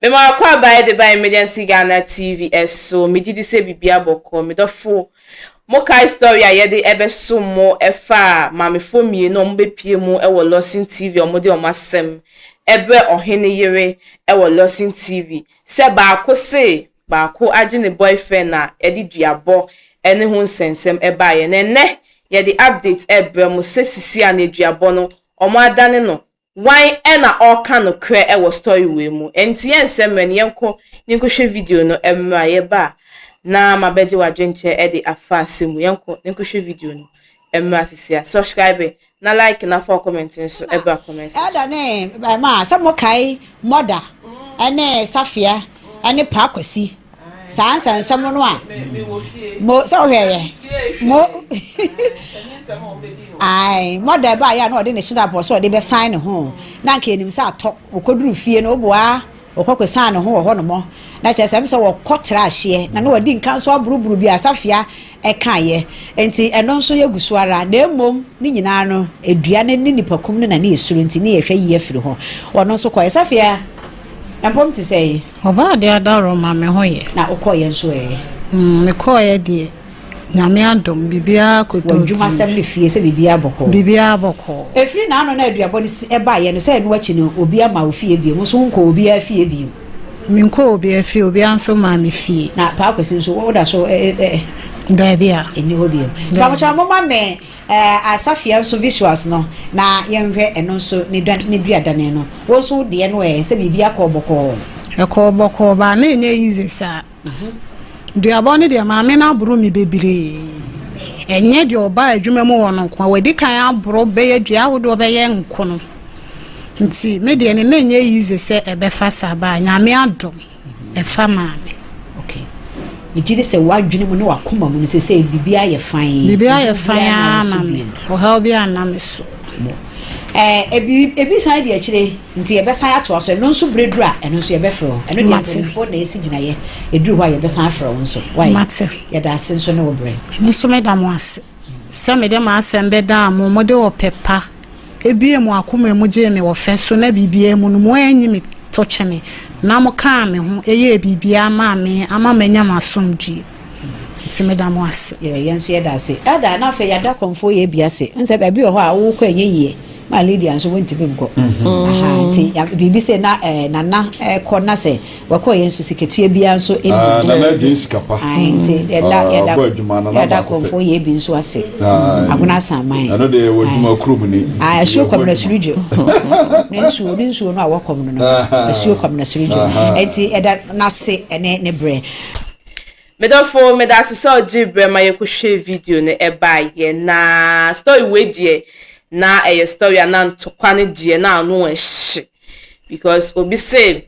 Mema wakɔ abae de ba Emergency Ghana TV ɛso. Megye di sɛ biribi abɔkɔ. Medɔfo, mokae story a yɛde ɛbɛso mo ɛfa maamefoɔ mmienu a wɔbɛpie mu ɛwɔ Lawson TV a wɔde wɔn asɛm ɛbrɛ ɔhene yere ɛwɔ Lawson TV sɛ baako se baako agye ne boyfriend a ɛde duabɔ ɛne ho nsɛnsɛm ɛbaeɛ. Na ɛnɛ yɛde update ɛbrɛ mo sɛ sisi a na duabɔ no wɔn adane no wan ɛna ɔreka nokorɛ ɛwɔ story wei mu. Nti yɛn nsɛm mmerɛ no, yɛnkɔ ne nkɔhwɛ video no mmerɛ a yɛba a na mabɛgye w'adwenkyerɛ ɛde afa asɛm mu. Yɛnkɔ ne nkɔhwɛ video no mmerɛ sisi a subscribe na like na fa comment nso ɛbra comment section. Ɛda ne ma sɛ mokae mɔda ɛne Safia ɛne Paakwasi saa nsɛnsɛm no a mo sɛ wohwɛyɛ mo ai mɔda ɛbaayɛ a na ɔde ne hyerapɔ sɛ ɔde bɛsan ne ho na nka enim sɛ atɔ wɔkɔduru fie no woboa wɔkɔ kɔsan ne ho wɔ hɔ nom na kyerɛ sɛ sɛ wɔkɔ tra ahyeɛ na wɔdi nka nso aboroboro bi a Safia ɛkaeɛ. Nti ɛno nso yɛgu so ara, na mmom ne nyinaa no edua ne ne nipakum no na ne yɛsuro nti ne yɛhwɛ yie afiri hɔ. Ɔno nso kɔɛ. Safia, mpɔm te sɛ yi? Ɔbaa de adaworo ma me ho yɛ. Na wokɔɔyɛ nso ɛ? Mekɔɔyɛ deɛ, Nyame adom, biribiara kɔtɔ. W'adwuma sɛm ne fie sɛ biribiara bɔkɔɔ? Biribiara bɔkɔɔ. Ɛfiri n'ano na aduabɔ no si ɛbaeɛ no sɛ ɛno akyi no obi ama wo fie bio nso wonkɔ obiara fie bio? Menkɔ obiara fie, obiara nso maa me fie. Na Paa Kwasi nso woda so ɛ ɛ? Daabi a. Ɛni hɔ bio. Bamokyɛ moma me Asafia nso visuals no na yɛnhwɛ ɛno nso ne dua ne duadane no. Wo nso deɛ no ɛ sɛ biribi akɔ bɔkɔɔ? Ɛkɔɔ bɔkɔɔ baa na ɛnyɛ easy saa. Duabɔ no deɛ, maame no aboro me bebree. Ɛnyɛ deɛ ɔbaa adwuma mu wɔ no nko a wadi kan aboro bɛyɛ dua ahodoɔ bɛyɛ nko no nti me deɛ ne na ɛnyɛ easy sɛ ɛbɛfa saa baa Nyame adom ɛfa maame. Okay, megye di sɛ w'adwene mu ne w'akoma mu no sɛ biribiara yɛ fine. Biribiara yɛ fine ara ma me, ɔhaw bi anna me so. Ebi san di akyire nti yɛbɛsan atoa so. Ɛno nso bere duru a ɛno nso yɛbɛfrɛ wo. Ɛno deɛ mpanimfoɔ na esi gyinaeɛ eduru hɔ a yɛbɛsan afrɛ wo nso. Wae? Mate. Yɛda ase nso ne wo brɛ. Me nso meda mo ase sɛ mede m'asɛm bɛdaa mo, mode ɔpɛ pa ebie mo akoma mu gyee me wɔ fɛ so na biribiara mu no mo anyi me to twene na mo kaa me ho ɛyɛɛ biribiara maa me ama manya m'asomdwie, nti meda mo ase. Yɛn nso yɛda ase ɛda na afei yɛada kɔnfoɔ yɛ bi ase nsɛ baabi wɔ hɔ a wokɔ ɛnyɛ yie ma Lydia nso wɔntumi nkɔ. Nti biribi sɛ na nana ɛkɔ na sɛ wɔkɔ yɛn nso sikatua biara nso ɛni. Ah, nana gye sika pa. Nti yɛda yɛda kɔnfoɔ yɛ bi nso ase, Agona Asaman. Ɛno deɛ wɔ adwuma kurom ni. Asuo kɔm na suridwo ne nsuo no a wɔkɔm no, asuo kɔm na suridwo, nti yɛda n'ase ɛne ne brɛ. Medɔfo, meda ase sɛ ɔgye berɛ ma yɛkɔhwɛ video no ɛbaeɛ. Na story wei deɛ, na ɛyɛ story a na ntɔkwa no deɛ na ano ɛhye because obi se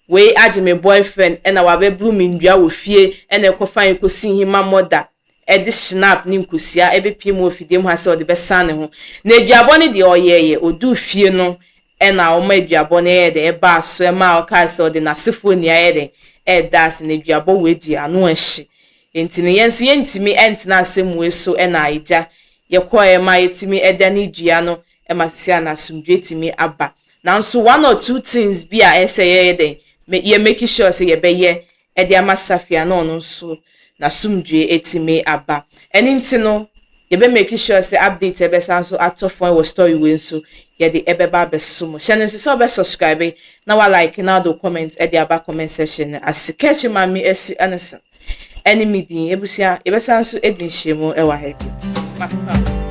wei agye me boyfriend ɛna wabɛburu me ndua wɔ fie ɛna ɛkɔfa yɛn kɔsi hima mɔda ɛde snap ne nkosua ɛbɛpie mu wɔ fidie mu ha sɛ ɔde bɛsan ne ho. Na aduabɔ no deɛ ɔyɛɛyɛ ɔduu fie no ɛna ɔma aduabɔ no ɛyɛ dɛ ɛbaa so ɛma ɔkaa sɛ ɔde n'asefoɔ nia ɛyɛ dɛ ɛda ase. Na aduabɔ wei deɛ ano ɛhye nti no yɛn nso yɛntumi ɛntena asɛm wei so ɛna agya yɛkɔɔ ɛma yɛtumi ɛda ne dua no ɛma sisi a n'asomdwe tumi aba. Nanso one or two things bi a ɛsɛ yɛyɛ dɛ yɛ make sure sɛ yɛbɛyɛ ɛde ama Safia na ɔno nso n'asomdwe etumi aba. Ɛne nti no yɛbɛ make sure sɛ update ɛbɛsan so atɔ fam wɔ story wei nso yɛde ɛbɛba abɛso mo. Hyɛ no nso sɛ ɔbɛ subscribe na wa like na ɔde comment ɛde aba comment section no ase. Kɛkyi maame esi ɛne so ɛne mi din ebusua yɛbɛsan so edi nhyiamu ɛwɔ ha bi.